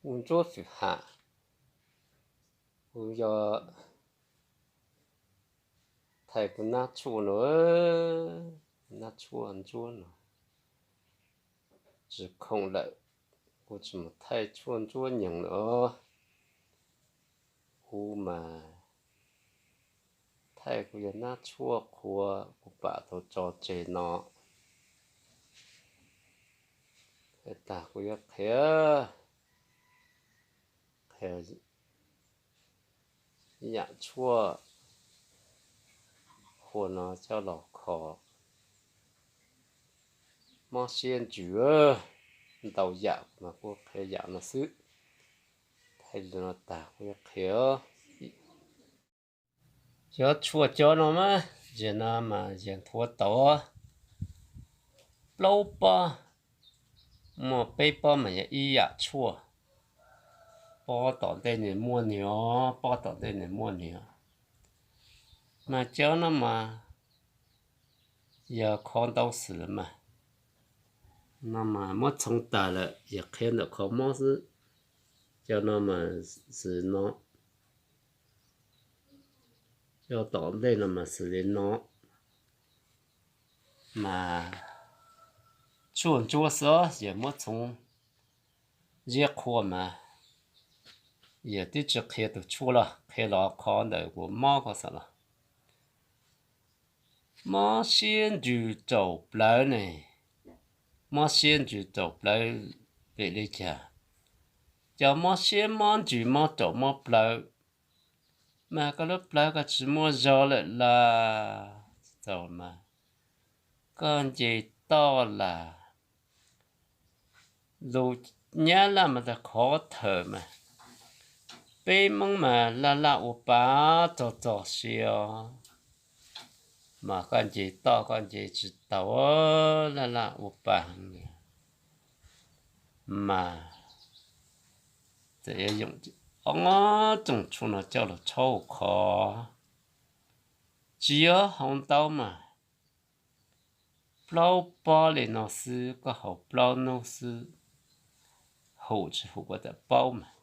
Kuv Ntsuab Fwm Ham, kuv yog thaij kuv nab tshuaj no, nab tshuaj ntsuab no tsis khoom lawm, kuv tsis mus thaij tshuaj ntsuab nyeeg lawm. Kuv mas thaij kuv yog nab tshuaj qhua kuv pam tau tso tseg no. Tag kuv yuav qhia, qhia yam tshuaj qhua no coj los kho mob siab ntsws. Ntau yam mas kuv qhia yam no xwb. Thaij li no tag kuv yuav qhia. Cov tshuaj cov no mas, yam no mas yog nthuav tau plaub pob, muaj peb pob mas yog ib yam tshuaj. Pob tom ntej nws muaj nws os, pob tom ntej nws muaj nws os. Mas cov no mas yog kho ntau xwm lawm mas, no mas muab txhoov tag lawm yog qhia ntawm kho mob xwb. Cov no mas xws no, cov tom ntej no mas xws li no. Mas tshuaj ntsuab xwb, yog muab txhoov ziab qhua mas yog twb tsis qhia tus tshuaj los qhia los kho ntawm kuv mob ko xwb los. Mob siab ntsws raum plawv ne, mob siab ntsws raum plawv vim li cas? Cov mob siab mob ntsws mob raum mob plawv, mas koj lub plawv koj tsis muaj zog lawm las, txaus mas koj nce toj las, lus Nyab Laj mas tas khó thở mas, peb Hmoob mas laj laj ua pa txog txog siab os. Mas koj nce toj koj nce tsis tau, laj laj ua pa heev li. Mas txawm yuav yoom ob tsoom tshuaj no coj los tshab hauv qhov, tsis yog haus ntau mas plaub pob li no xwb, koj haus plaub hnub xwb, haum tsis haum kuv tawm paub mas.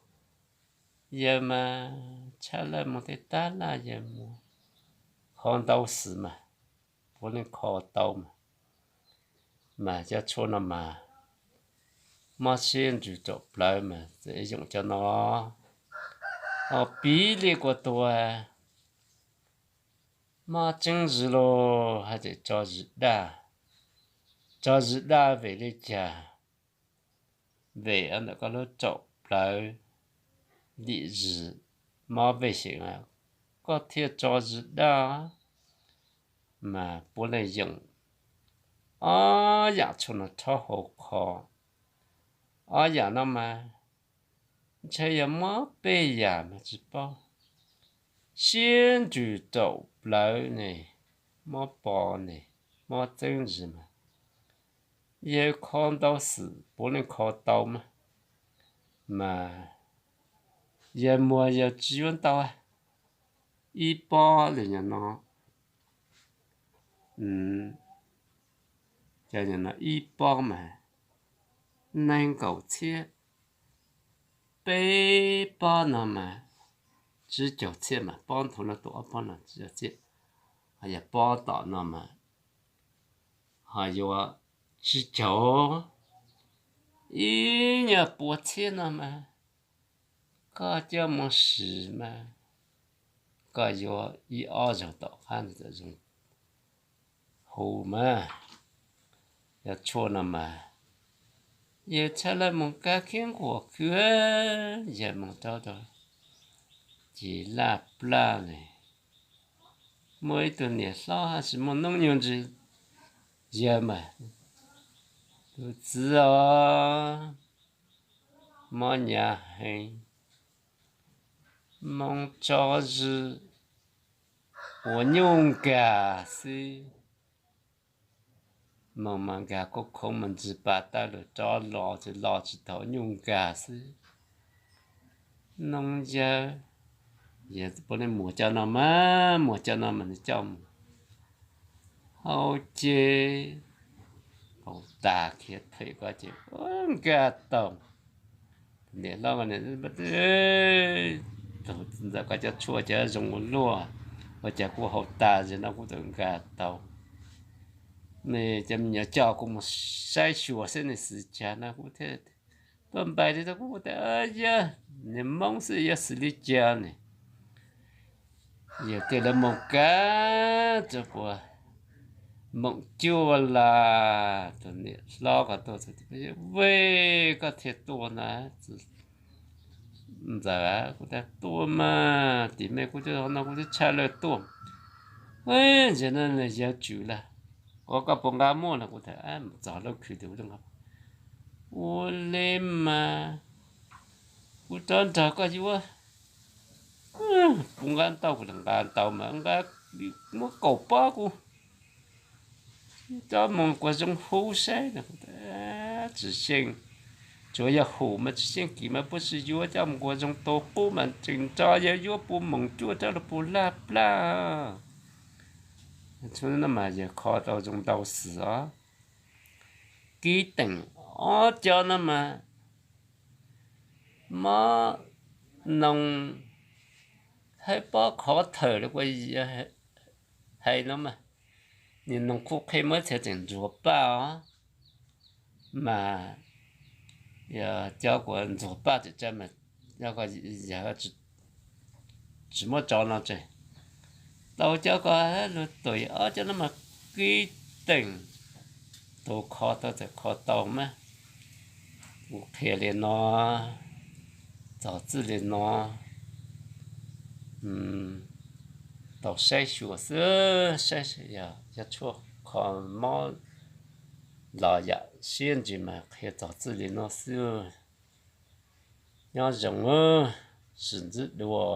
Yawg mas tshaj laj mus tej tab laj yawg mus kho ntau xwm mas, puav leej kho tau mas. Mas cov tshuaj no mas mob siab ntsws raum plawv mas txawm yoom cov no. Ho piv li kuv tuag mob tseeb zws los hais tias tso zws daj. Tso zws daj vim li cas? Vim ntawm koj lub raum plawv lim zws mob vej xeem, koj thiaj tso zws daj. Mas puav leej yoom ob yam tshuaj no rhaub hauv qhov. Ob yam no mas ntshe yog mob peb yam mas tsis paub. Siab ntsws raum plawv ne, mob pos ne, mob txeeb zws mas yawg kho ntau xwm puav leej kho tau mas. Mas yawg muag yawg tsis yuav ntau, ib pob li no, cov no ib pob mas nees nkaum txhiab, peb pob no mas tsib caug txhiab mas pob nthuav no tus ob pob no tsib caug txhiab, ho yog pob tom no mas ho yuav tsib caug, ib nyuag pua txhiab no mas koj coj mus sim mas koj yuav ib ob zaug tom qab ntawd txawm zoo hu mas. Cov tshuaj no mas yawg txhaj laj mus kab khiab nquam khwb, yawg mus rau rau ces laj plaj ne. Muaj ib tug niam hlob haj tsis muaj noob nyuag ntsis, yawg mas, tus txiv os, mob hnyav heev, moo tso zws ua nyuj nkag xwb. Moo mas nkag koob khoov mas ntsis pas tawg lawm rov los tsis los tsis tau, nyuj nkag xwb. Noog yawg, yawg puav leej muag cov no mas, muag cov no mas nws coj mus hau ces hau tas khiav them ko ces nkag tau. Niam hlob, tus ntxawm koj cov tshuaj cov zoo ua luaj, ua cas kuv haus tas zim no kuv txawm nkag tau. Cov me nyuam coj kuv mus saib xyuas seb nws xws cas no kuv thiaj tuaj npaim li rau kuv tias, yog niag Hmoob xwb yuav xws li cas ne. Yog tias lawv mus kav rau puas moom cuaj las, tus niam hlob ko tuaj, vej koj thiaj tuaj na. Ntxawm, kuv tias tuaj mas tim me kuv no kuv twb tshaj lawv tuaj. Ntawm no yawg tswm lawm, ua koj puas nqa muaj no? Kuv tias mus txog lub khw tias ua li mas kuv rov nrog koj yuav, puas nqa tau? Kuv tias nqa tau mas nqa, muab kaum pob kuv rov mus kuas zoo huv saib no. Tsis xyeej, tsuas yog hum mas tsis xyeej kim mas puas tsis yuav, coj mus kuas zoo tau qub mas tseem nrog yawg yuav puas moom cuaj rau los puas laj plaj. Tshuaj no mas yawg kho tau zoo ntau xwm os. Kib teem ob cov no mas mob noog haib pob qhov thawm li kuv hais no mas, nws noog khuj qhia muab txhia tseem ntxuag paj os. Mas yog cov kuv ntxuag paj tseem tsawg mas yog tsis muab tso no tseem tau. Cov ko luag tuam ob cov no mas kib teem, tus kho tau txawm kho tau mas. Kuv qhia li no, txog txij li no, tau saib xyuas xwb, saib yog cov tshuaj kho mob los yam siab ntsws mas qhia txog txij li no xwb. Nyob zoo, sim ntsib dua.